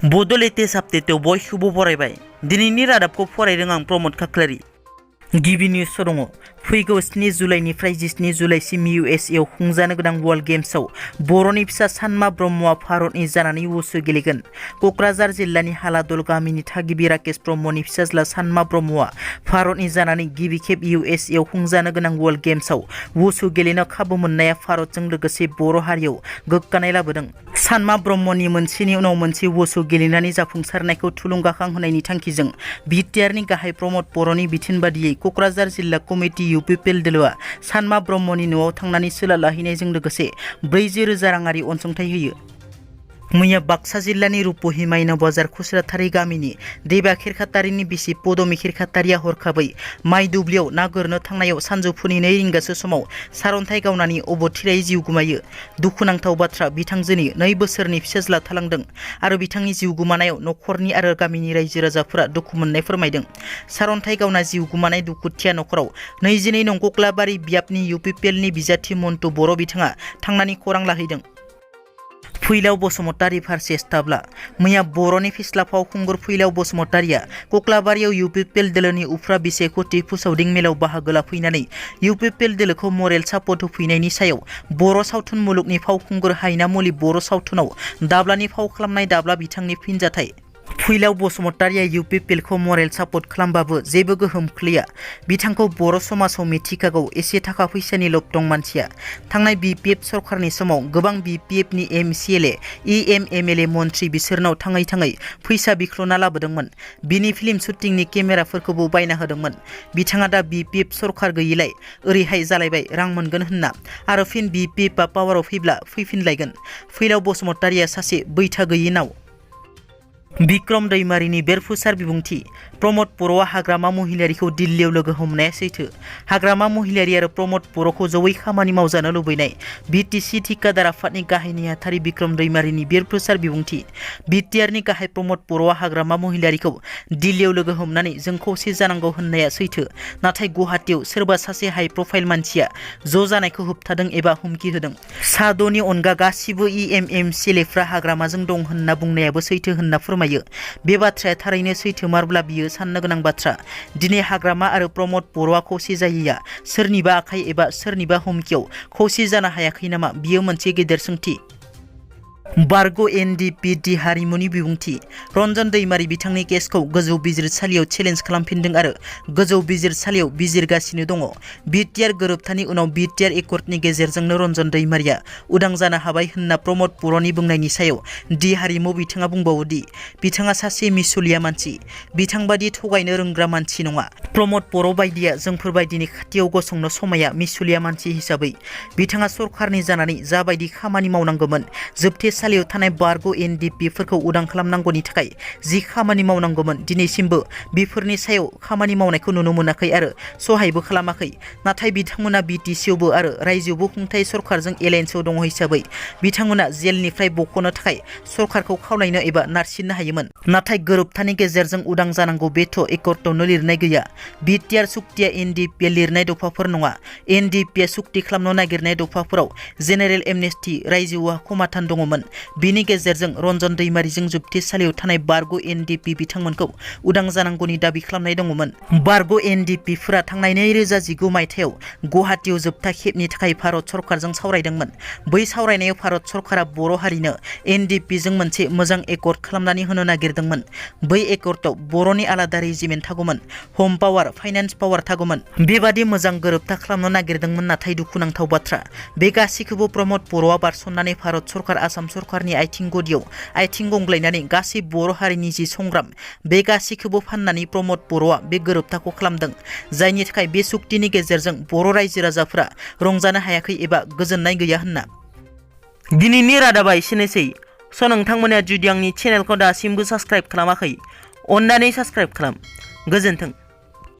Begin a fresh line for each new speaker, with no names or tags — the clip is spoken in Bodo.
बड' लेटेस्ट आपडेटआव बयखौबो बरायबाय। दिनैनि रादाबखौ फरायदों आं प्रमद खाख्लारि। गिबि निउस दङ। फैगौ 7 जुलाइनिफ्राय 17 जुलाइसिम इउएसए आव खुंजानो गोनां वर्ल्ड गेम्सआव बर'नि फिसा सानमा ब्रह्मआ भारतनि जानानै वुसु गेलेगोन। क'क्राझार जिल्लानि हालादल गामिनि थागिबि राकेश ब्रह्मनि फिसाज्ला सानमा ब्रह्मआ भारतनि जानानै गिबि खेब इउएसए आव खुंजानो गोनां वर्ल्ड गेम्सआव वुसु गेलेनो खाबु मोननाया भारतजों लोगोसे बर' हारियाव गोग्गानाय लाबोदों। सानमा ब्रह्मनि मोनसेनि उनाव मोनसे वुसु गेलेनानै जाफुंसारनायखौ थुलुंगाखां होनायनि थांखिजों बिटिआरनि गाहाय प्रमद बर'नि बिथोन बादियै क'क्राझार जिल्ला कमिटि इउपिपिएल दोलोआ सानमा ब्रह्मनि न'आव थांनानै सोला लाहैनायजों लोगोसे 40,000 राङारि अनसुंथाइ होयो। मैया बाक्सा जिल्लानि रुपहि माइना बाजार खुस्राथारि गामिनि देबा खिरखातारिनि बिसि पदमि खिरखातारिया हरखाबै माइ दुब्लियाव ना गुरनो थांनायाव सानजौफुनि 2 रिंगासो समाव सारअन्थाइ गावनानै अबथिरायै जिउ गोमायो। दुखुनांथाव बाथ्रा, बिथांजोनि 2 बोसोरनि फिसाज्ला थालांदों आरो बिथांनि जिउ गोमानायाव नखरनि आरो गामिनि रायजो राजाफोरा दुखु मोननाय फोरमायदों। सारअन्थाइ गावना जिउ गोमानाय दुखुथिया नखराव 22 नं कक्लाबारि बियाबनि इउपिपिएलनि बिजाथि मन्टु बर' बिथाङा थांनानै खौरां लाहैदों। फैलाव बसुमतारी फारसे स्टाब्ला। मैया बर'नि फिस्ला फावखुंगुर फैलाव बसुमतारीया कक्लाबारियाव इउपिपिएल दोलोनि उफ्रा बिसायख'थि फोसावदिं मेलाव बाहागो लाफैनानै इउपिपिएल दोलोखौ मरेल सापर्ट होफैनायनि सायाव बर' सावथुन मुलुगनि फावखुंगुर हायना मुलि बर' सावथुनाव दाब्लानि फाव खालामनाय दाब्ला बिथांनि फिनजाथाय। फैलाव बसुमतारीया इउपिपिएलखौ मरेल सापर्ट खालामबाबो जेबो गोहोम खोलैया। बिथांखौ बर' समाजाव मिथिखागौ एसे थाखा फैसानि लब दं मानसिया। थांनाय बिपिएफ सरकारनि समाव गोबां बिपिएफनि एमसिएलए, एमएलए मन्थ्रि बिसोरनाव थाङै थाङै फैसा बिख्ल'ना लाबोदोंमोन। बिनि फिल्म शुटिंनि केमेराफोरखौबो बायना होदोंमोन। बिथाङा दा बिपिएफ सरकार गैयिलाय ओरैहाय जालायबाय रां मोनगोन होनना आरो फिन बिपिएफआ पावाराव फैब्ला फैफिनलायगोन। फैलाव बसुमतारीया सासे बैथा गैयि नाव। बिक्रम दैमारिनि बेरफुसार बिबुंथि। प्रमद बर'आ हाग्रामा महिलारिखौ दिल्लीयाव लोगो हमनाया सैथो। हाग्रामा महिलारि आरो प्रमद बर'खौ जयै खामानि मावजानो लुबैनाय बिटिसि ठिकादार आफादनि गाहाय नेहाथारि बिक्रम दैमारिनि बेरफुसार बिबुंथि। बिटिआरनि गाहाय प्रमद बर'आ हाग्रामा महिलारिखौ दिल्लीयाव लोगो हमनानै जों खौसे जानांगौ होननाया सैथो, नाथाय गुवाहाटीयाव सोरबा सासे हाइ प्रफाइल मानसिया ज' जानायखौ होबथादों एबा हुमखि होदों। सा 6नि अनगा गासिबो एमसिएलएफ्रा हाग्रामाजों दं होनना बुंनायाबो सैथो होनना फोरमायो। बे बाथ्राया थारैनो सैथोमारब्ला बियो साननो गोनां बाथ्रा। दिनै हाग्रामा आरो प्रमद बर'आ खौसे जायैया सोरनिबा आखाइ एबा सोरनिबा हुमखियाव खौसे जानो हायाखै नामा, बियो मोनसे गेदेर सोंथि। बारग' एनडिपिडि हारिमुनि बिबुंथि। रन्जन दैमारि बिथांनि केसखौ गोजौ बिजिरसालियाव चेलेन्ज खालामफिनदों आरो गोजौ बिजिरसालियाव बिजिरगासिनो दङ। बिटिआर गोरोबथानि उनाव बिटिआर एकर्डनि गेजेरजोंनो रन्जन दैमारिया उदां जानो हाबाय होनना प्रमद बर'नि बुंनायनि सायाव दि हारिमु बिथाङा बुंबावो दि बिथाङा सासे मिसुलिया मानसि, बिथांबादि थगायनो रोंग्रा मानसि नङा। प्रमद बर' बायदिया जोंफोरबायदिनि खाथियाव गसंनो समाया मिसुलिया मानसि हिसाबै बिथाङा सरकारनि जानानै जाबायदि खामानि मावनांगौमोन, जोबथेसालियाव थानाय बारग' एनडिपिफोरखौ उदां खालामनांगौनि थाखाय जि खामानि मावनांगौमोन, दिनैसिमबो बेफोरनि सायाव खामानि मावनायखौ नुनो मोनाखै आरो सहायबो खालामाखै। नाथाय बिथांमोना बिटिसिआवबो आरो रायजोआवबो खुंथाय सरकारजों एलायन्सआव दङ हिसाबै बिथांमोना जेलनिफ्राय बख'नो थाखाय सरकारखौ खावलायनो एबा नारसिननो हायोमोन। नाथाय गोरोबथानि गेजेरजों उदां जानांगौ बेथ' एकर्डआवनो लिरनाय गैया। बिटिआर सुक्तिया एनडिपिआ लिरनाय दफाफोर नङा। एनडिपिआ सुक्ति खालामनो नागिरनाय दफाफोराव जेनेरेल एमनेस्टि, रायजोआ समाधान दङमोन। बिनि गेजेरजों रन्जन दैमारिजों जोबथेसालियाव थानाय बारग' एनडिपि बिथांमोनखौ उदां जानांगौनि दाबि खालामनाय दङमोन। बारग' एनडिपिफोरा थांनाय 2019 मायथाइयाव गुवाहाटीयाव जोबथा खेबनि थाखाय भारत सरकारजों सावरायदोंमोन। बै सावरायनायाव भारत सरकारा बर' हारिनो एनडिपिजों मोनसे मोजां एकर्ड खालामनानै होनो नागिरदोंमोन। बै एकर्डआव बर'नि आलादा रेजिमेन्ट थागौमोन, हम पावार, फाइनान्स पावार थागौमोन। बेबादि मोजां गोरोबथा खालामनो नागिरदोंमोन, नाथाय दुखुनांथाव बाथ्रा, बे गासैखौबो प्रमद बर'आ बारसननानै भारत सरकार, आसाम सरकारनि आथिं गदियाव आथिं गंग्लायनानै गासै बर' हारिनि जि संग्राम, बे गासैखौबो फाननानै प्रमद बर'आ बे गोरोबथाखौ खालामदों, जायनि थाखाय बे सुक्तिनि गेजेरजों बर' रायजो राजाफोरा रंजानो हायाखै एबा गोजोननाय गैया होनना। दिनैनि रादाबा एसेनोसै। नोंथांमोना जुदि आंनि चेनेलखौ दासिमबो साबस्क्राइब खालामाखै, अन्नानै साबस्क्राइब खालाम। गोजोन्थों।